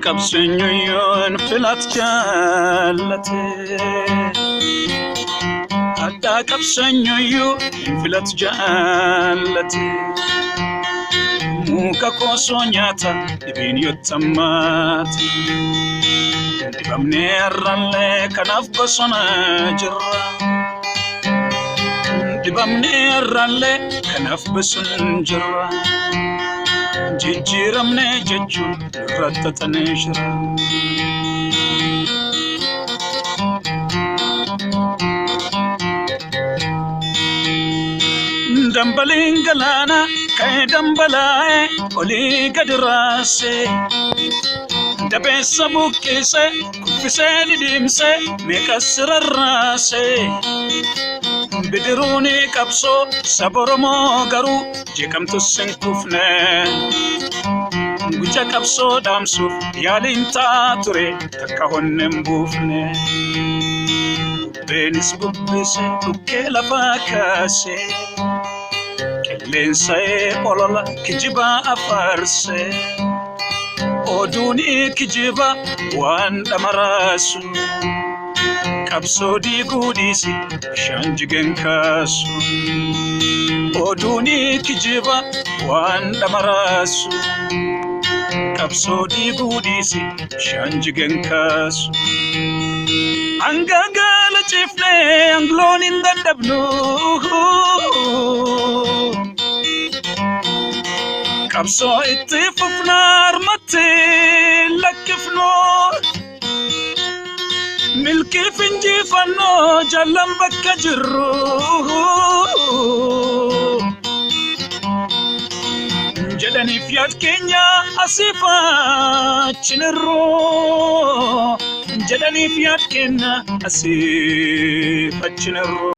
Qabseenyuyyoon filat jaallate. Addaa qabseenyuyyuu hin filat jaallate. Muka koosoo nyaata dhibeen yottammaate. Dibamnee har'allee kanaaf bosona jirra. Dibamnee har'allee kanaaf bosona jirra. Jijjiiramnee jechuun nurratti jira. Dambaliin galaanaa ka'ee dambalaa'ee olii gadi raasee. Dabeessa buqqisee kuffisee dhidhiimsee meeqas rarraasee. Bidiruun qabsoo saba Oromoo garuu jeeqamtus hin kufne. Guca qabsoo dhaamsuuf yaaliin ta'aa ture takka honne hin buufne. Bubbeenis bubbise dhukkee lafaa kaasee. Qilleensa'ee olola kijibaa afarsee. Oduun kijiba waan dhamaraasu. Qabsoo diiguu dhiisi bishaan jigeen kaasu. Oduun kijiba waan dhamaraasu. Qabsoo diiguu dhiisi bishaan jigeen kaasu. Hanga gaala ciifnee angloon hin dadhabnu. Qabsoo itti fufnaa harmatti lakkifnu. Milkiif injifannoo jaallan bakka jirru. Jedhaniif yaad keenya asiif achinirru. Jedhaniif yaad keenya asiif achinirru.